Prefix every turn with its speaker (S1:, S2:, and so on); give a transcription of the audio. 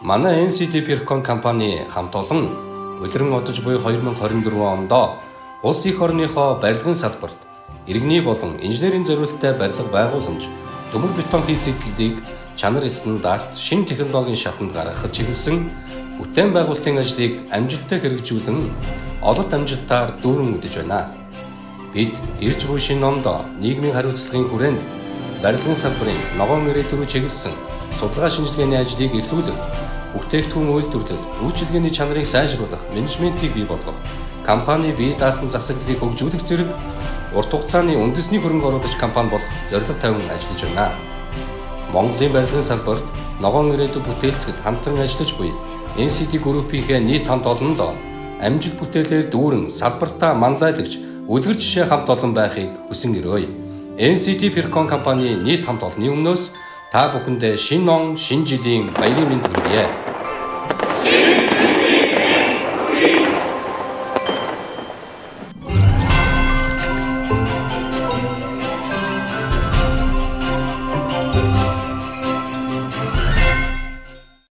S1: Манай NCT Percon компани хамт олон улиран одож буй 2024 онд улс эх орныхоо барилгын салбарт иргэний болон инженерийн зориулттай барилга байгууламж, төмөр бетон хийцэдлэлийг чанар стандарт, шинэ технологийн шатанд гаргахад чиглэсэн бүтээн байгуулалтын ажлыг амжилттай хэрэгжүүлэн ололт амжилтаар дүүрэн үдэж байна. Бид ирж буй шинэ онд нийгмийн хариуцлагын хүрээнд барилгын салбарын ногоон ирээдүй рүү чиглэсэн судалгаа шинжилгээний ажлыг эхлүүлэх, бүтээгдэхүүн үйлдвэрлэл, үйлчилгээний чанарыг сайжруулах, менежментийг бий болгох, компани бие даасан засаглалыг хөгжүүлэх зэрэг урт хугацааны үндэсний хөрөнгө оруулагч компани болох зорилго тавин ажиллаж байна. Монголын барилгын салбарт ногоон ирээдүй бүтээлцэхэд хамтран ажиллаж буй NCT Group-ийнхээ нийт хамт олонд амжилт бүтээлээр дүүрэн салбартаа манлайлагч үлгэр жишээ хамт олон байхыг хүсэн ерөөе. NCT Percon компани нийт хамт олонны өмнөөс та бүхэндээ шинэ он, шинэ жилийн баярын мэнд хүргье.